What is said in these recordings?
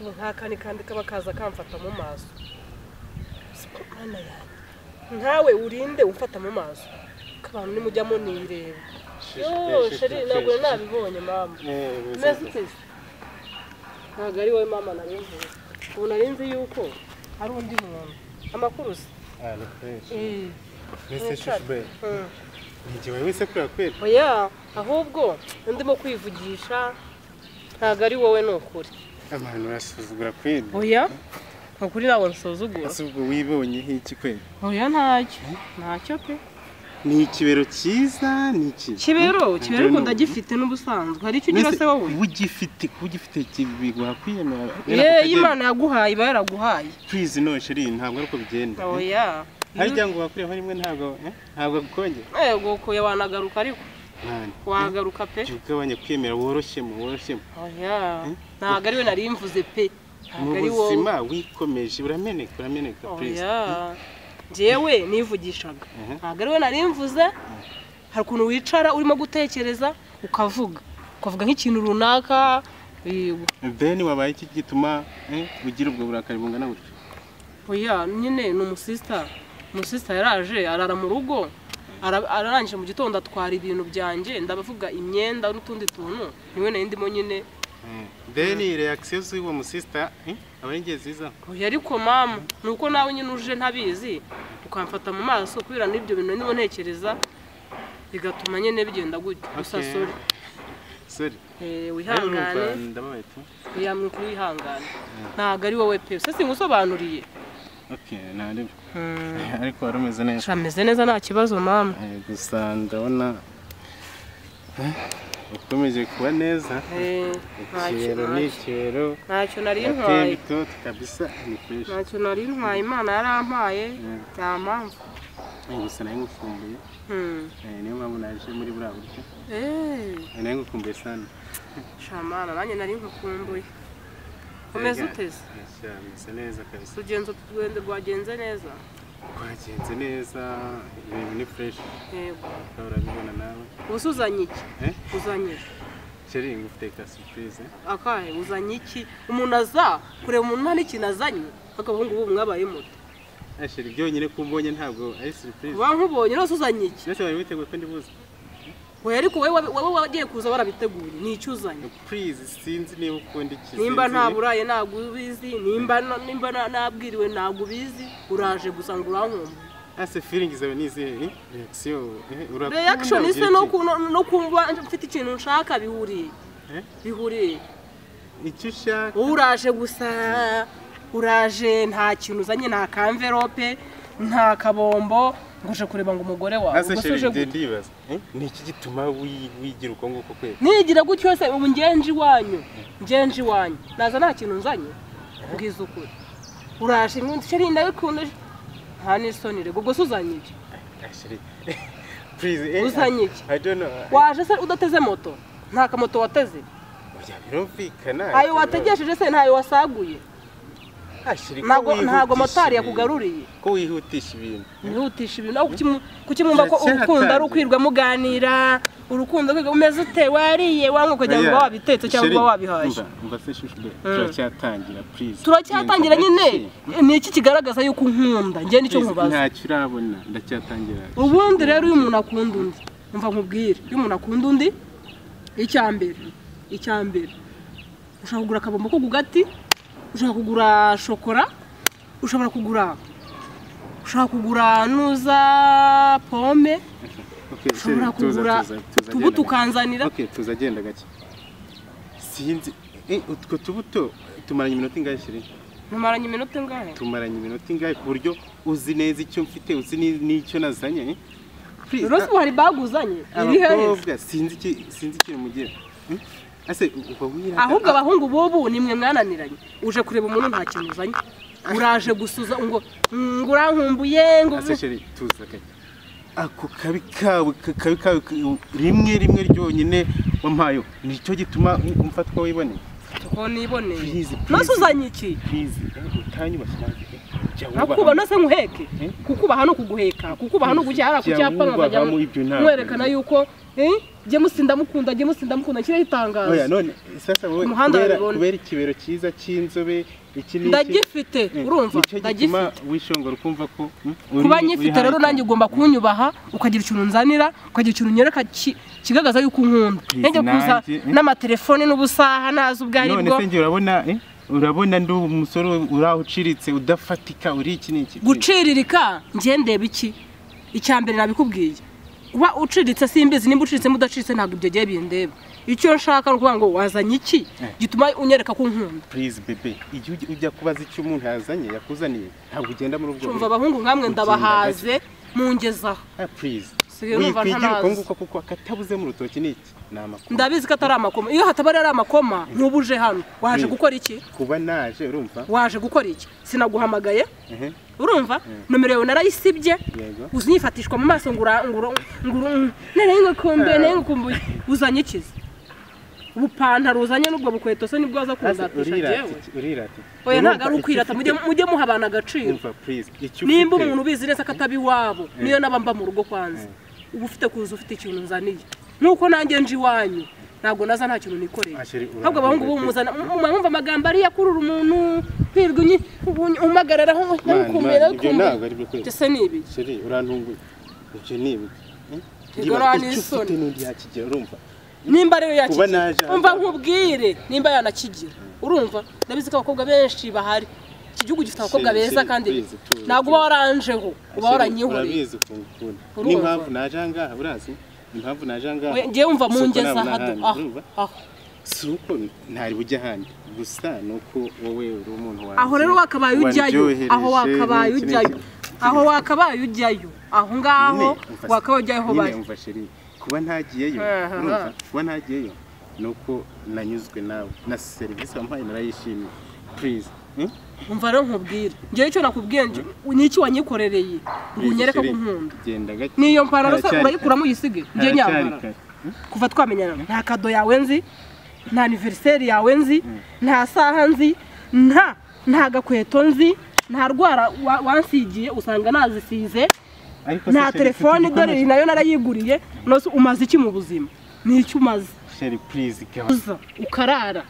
Ubu nta kandi kaba kaza kamfata mu maso. Mana yanjye, nkawe urinde umfata mu maso ko abantu nimujyamo nireba. Yo chéri, ntabwo nabibonye mama. Meze ute se? Ntabwo ari wowe mama nari nzi. Ubu nari nzi yuko ari undi muntu. Amakuru se? Ah, ni fresh. Mbese chouchou be, ni wewe se kuri kweli? Oya, ahubwo ndimo kwivugisha, ntabwo ari wowe, ni ukuri. Abantu urasuzugura kweli. Oya, ukuri ntabwo nsuzugura. Ese ubwo wibonye iki kweli? Oya, ntacyo, ntacyo pe. Ni ikibero cyiza, ni iki? Kibero, kibero ko ndagifite n'ubusanzwe. Hari icyo ugira se wowe? Ugifite, ugifite biguha kwiyemera. Ye, Imana yaguhaye iba yaraguhaye. Please no chéri, ntabwo ariko bigenda. Oya. Harya ngo bakuriyeho rimwe ntabwo ntabwo gukongera. Yego, ko wanagaruka ariko. Wagaruka pe. Ugabanye kwiyemera, woroshyemo, woroshyemo. Oya, ntabwo ari we nari mvuze pe. Ntabwo ari wowe. Ubuzima wikomeje urameneka, urameneka please. Oya. Njyewe nivugishaga. Ntabwo ari we nari mvuze. Hari ukuntu wicara urimo gutekereza ukavuga. Ukavuga nk'ikintu runaka. Then wabaye iki gituma ugira ubwo burakari bungana gutyo? Oya, nyine ni umusista. Umusista yaraje arara mu rugo, ararangije mu gitondo atwara ibintu byanjye, ndabavuga imyenda n'utundi tuntu, niwe nari ndimo nyine. Then reaction z'uwo musista aba ari nziza. Oya ariko mama, nuko nawe nyine uje ntabizi ukamfata mu maso kubera n'ibyo bintu ndimo ntekereza bigatuma nyine bigenda gutyo. Gusa sorry. Sorry. Wihangane. Ndababaye tu. Oya, mukuru wihangane. Ntabwo ari wowe pe. Se singusobanuriye. Okay, nari. Ariko warumeze neza. Ameze neza nta kibazo mama. Gusa ndabona ukomeje kuba neza. Ikibero ni ikibero. Ntacyo nari ntwaye. Kabisa ni fresh. Ntacyo nari ntwaye, Imana yarampaye, nta mpamvu. Gusa nari ngukumbuye. Niyo mpamvu naje muri buriya buryo. Nari ngukumbuye sana. Shamana, nanjye nari ngukumbuye. Umeze uteze? Meze neza kabisa. Urugenzo rwende rwagenze neza? Rwagenze neza, ibintu ni fresh. Yego. Urabibona nawe. Ubuse uzanye iki? Uzanye iki? Chéri, ngufite ka surprise. Akahe, uzanye iki? Umuntu aza kureba umuntu nta n'ikintu azanye, akaba ngubu mwabaye muto. Chéri, byonyine ko umbonye ntabwo ari surprise. Wa nkubonye nose uzanye iki? Nese wari witeguye ko ndibuze. Oya ariko wowe wagiye kuza warabiteguye, ni icyo uzanye? Please, sinzi niba ukunda iki. Nimba nta buraye ntabwo ubizi, nimba nabwiriwe ntabwo ubizi, uraje gusa ngo urankumbuye. Ese feeling zawe ni izihe? Reaction, urakunda? Reaction ise no kumva mfite ikintu nshaka bihuriye. Bihuriye. Icyo ushaka. Uraje gusa, uraje nta kintu uzanye, nta kamverope, nta kabombo. Nguje kureba ngo umugore wawe ubwo suje ndibaza ni iki gituma wigira uko nguko kweli? Nigira gutyo se ubu ngenje iwanyu, ngenje iwanyu naza nta kintu nzanye, ubwiza ukuri. Uraje ngo chéri ndabikunda, nta n'isoni rego, ubwo uzanye iki? Chéri please, uzanye iki? I don't know. Waje se udateze moto? Nta kamoto wateze? Oya, birumvikana. Ayo wategesheje se ntayo wasaguye? Ntabwo motari yakugaruriye. Ko wihutisha ibintu. Wihutisha ibintu. Aho kuki mwumva ko urukundo ari ukwirwa muganira, urukundo kwiga umeze ute, wariye wanywa kugira ngo wabitetse cyangwa wabihaye. Umva se chouchou be, turacyatangira please. Turacyatangira nyine. Ni iki kigaragaza yuko unkunda? Njye nicyo nkubaza. Ntacyo urabona, ndacyatangira. Ubundi rero uyu umuntu akunda undi. Umva nkubwire, iyo umuntu akunda undi, icyambere, icyambere. Ushaka kugura akabombo ko kugati, ushobora kugura shokora, ushobora kugura, ushobora kugura nuza pome, ushobora kugura tubuto ukanzanira. Okay, tuzagenda gake. Sinzi utwo tubuto tumaranye iminota ingahe chéri? Tumaranye iminota ingahe? Tumaranye iminota ingahe ku buryo uzi neza icyo mfite, uzi n'icyo nazanye? Rose hari baguzanye iri hehe? Abakobwa sinzi iki, sinzi ikintu mugira. Ase uba wira. Ahubwo abahungu bobu nimwe mwananiranye. Uje kureba umuntu nta kintu uzanye. Uraje gusuza ngo urankumbuye ngo. Ase chéri tuza gake. Ako kabi kawe, kabi kawe rimwe rimwe ryonyine wampaye, nicyo gituma umfatwa wiboneye. Ko niboneye. Nose uzanye iki? Please, utanyubashye. Nakuba nase nkuheke kukubaha no kuguheka kukubaha no gujya ku cyapa nkajya mwerekana yuko James ndamukunda James ndamukunda kire itangazo. Oya none sasa wowe kubera ikibero cyiza cy'inzobe iki ni ndagifite urumva ndagifite wishongora ukumva ko kuba nyifite rero nanjye ugomba kunyubaha ukagira ikintu nzanira ukagira ikintu nyereka kigaragaza yuko unkunda nanjye kuza n'amatelefone n'ubusaha nazi ubwo ari bwo. None se ngiye urabona urabona ndi umusore uraho uciritse udafatika uri iki n'iki guciririka ngiye ndeba iki icyambere nabikubwiye kuba uciritse simbizi nimba uciritse mudacitse ntabwo ibyo giye bindeba icyo nshaka ni ukuvuga ngo wazanye iki gituma unyereka ko unkunda. Please bebe igihe ujya kubaza icyo umuntu yazanye yakuzaniye ntabwo ugenda muri ubwo buryo. Abahungu nkamwe ndabahaze mungezaho. Please wikwigira uko nguko kuko akatabuze mu rutoki ni iki ni amakoma. Ndabizi ko atari amakoma iyo hataba ari amakoma ntubuje hano waje gukora iki kuba naje urumva waje gukora iki sinaguhamagaye urumva nomero yawe narayisibye uzinyifatishwa mu maso ngura nere uzanye ikizi ubupantaro uzanye n'ubwo bukweto se nibwo waza kundatisha jewe urirata. Oya ntago ari ukwirata mujye muha abana agaciro. Nimba umuntu ubizi neza ko ataba iwabo niyo naba mba mu rugo kwanza uba ufite kuza ufite ikintu nzaniye nuko nanjye nje iwanyu ntabwo naza nta kintu nikoreye ahubwo abahungu bumuzana mwumva amagambo ariya akurura umuntu kwirwa umagararaho nkukumira ese ni ibi chérie urantunguye ibyo ni ibi nimba rero yakigira umva nkubwire nimba yanakigira urumva ndabizi ko abakobwa benshi bahari iki gihugu gifite abakobwa beza kandi ntabwo uba waranjeho uba waranyihoreye. N'impamvu naje ahangaha urazi impamvu naje ahangaha ngiye wumva mungeza hado aho si uko ntari bujya ahandi gusa ni uko wowe uri umuntu wanjye aho rero wakabaye ujyayo aho wakabaye ujyayo aho wakabaye ujyayo aho ngaho wakabaye ujyayo ho bari. Kuba ntagiyeyo urumva kuba ntagiyeyo nuko nanyuzwe nawe na serivisi wampaye narayishimiye please. Umva rero nkubwire ngewe icyo nakubwiye ni iki wanyikorereye ngo unyereke ko unkunda niyo mpantaro se urayikuramo uyisige ngiye nyambara kuva twamenyana nta kado yawe nzi nta anniversaire yawe nzi nta saha nzi nta gakweto nzi nta rwara wansigiye usanga nazisize nta telefone dore nayo narayiguriye nose umaze iki mu buzima ni icyo umaze. Chérie please ukarara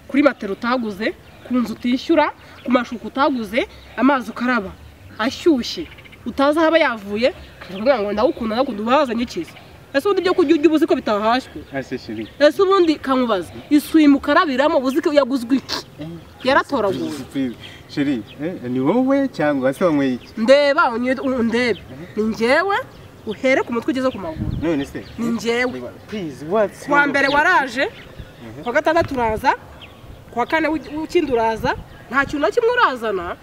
kuri matera utaguze ku nzu utishyura ku mashuka utaguze amazi ukaraba ashyushye utazi aho aba yavuye kugira ngo ndagukunda ndagukunda ubazanye ikiza ese ubundi ibyo kurya ujya ubuzi ko bitahashywe ese ubundi kamubaza isume ukarabiramo ubuzi ko yaguzwe iki yaratoraguye. Chérie ni wowe cyangwa se wanyweye iki ndeba undebe ni njyewe uhere ku mutwe ugeze ku maguru none se ni njyewe please what's kuwa mbere waraje kuwa gatandatu uraza kuwa kane ukindi uraza nta kintu na kimwe urazana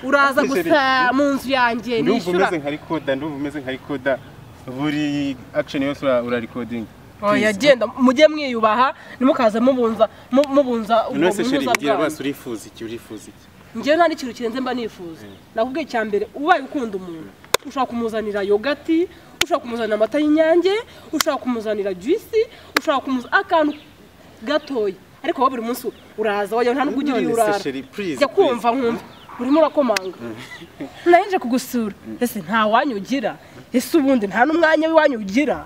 uraza gusa mu nzu yanjye nishyura ndumva umeze nka recorder buri action yose ura recording. Oya genda mujye mwiyubaha nimukaza mubunza mubunza ubwo buza bwawe. Urifuza iki urifuza iki ngewe nta n'ikintu kirenze mba nifuza nakubwiye icya mbere ubaye ukunda umuntu ushobora kumuzanira yogati ushobora kumuzanira amata y'inyange ushobora kumuzanira juice ushobora kumuzanira akantu gatoya ariko wowe buri munsi uraza wajya nta nubwo ugira iyo urara jya kumva nkumva urimo urakomanga naje kugusura ese nta wanyu ugira ese ubundi nta n'umwanya w'iwanyu ugira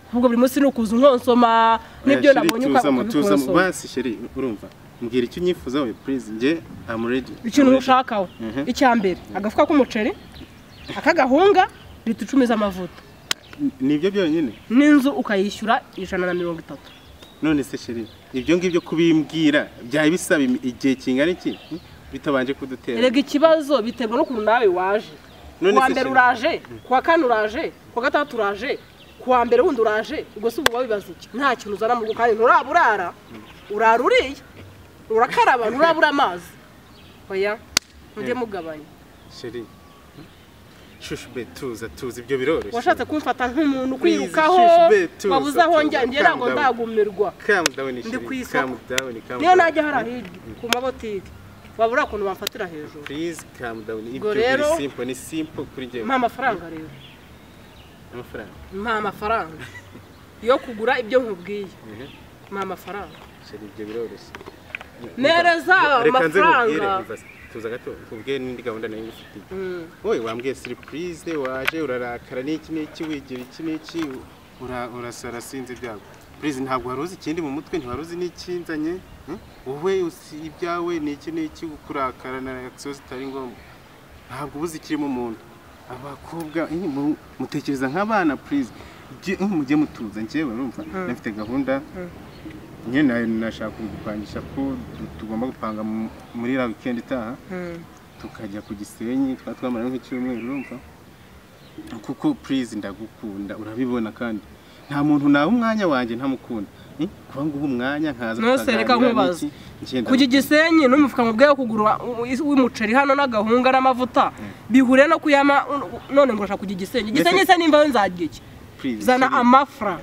ahubwo buri munsi ni ukuza unkonsoma n'ibyo nabonye ukabikonsoma. Basi chérie urumva mbwira icyo unyifuza we please nge I'm ready. Ikintu ushakaho icya mbere agafuka k'umuceri akagahunga lita 10 z'amavuta nibyo byonyine n'inzu ukayishyura 130. None se chérie ibyo ngibyo kubimbwira byari bisaba igihe kingana iki bitabanje kudutera? Erega ikibazo biterwa n'ukuntu nawe waje. Kuwa mbere uraje kuwa kane uraje kuwa gatandatu uraje kuwa mbere wundi uraje ubwo se ubu wabibaza iki nta kintu uzana mu rugo kandi nturaba urara urara uriye urakaraba nturabura amazi oya mujye mugabanya. Chérie shushu be tuza tuza ibyo biroroshye washatse kumfata nk'umuntu kwirukaho wabuze aho njya njye ntabwo ndagumirwa ndi ku isoko niyo najya hariya hirya ku mabotike wabura ukuntu bamfatira hejuru. Please calm down ibyo biri simple ni simple kuri njye. Mpa amafaranga rero amafaranga mpa amafaranga yo kugura ibyo nkubwiye mpa amafaranga Chérie ibyo biroroshye nereza amafaranga. Tuza gato nkubwiye n'indi gahunda nari ngufitiye. Wowe wambwiye surprise, waje urarakara n'iki n'iki, wigira iki n'iki, urasara sinzi ibyago. Please, ntabwo wari uzi ikindi mu mutwe, ntiwari uzi n'ikinzanye. Wowe uzi ibyawe ni iki n'iki, kurakara na reaction zitari ngombwa. Ntabwo ubuze ikirimo umuntu. Abakobwa mutekereza nk'abana, please. Mujye mutuza. Njyewe urumva nafite gahunda nyine, nashaka kugupangisha ko tugomba gupanga muri la weekend itaha, tukajya ku Gisenyi, twaba twamara nk'icyumweru, urumva? Kuko please ndagukunda, urabibona, kandi nta muntu nawe umwanya wanjye ntamukunda. Kuba nguha umwanya nkaza Nose reka tukaganira nkubaze. n'iki, ngenda. Kujya Igisenyi n'umufuka mu bwawe kugura w'umuceri hano n'agahunga n'amavuta bihure no kuyama, none ngo urashaka kujya Igisenyi? Igisenyi se nimba nzarya iki? Please, Zana chérie. amafra.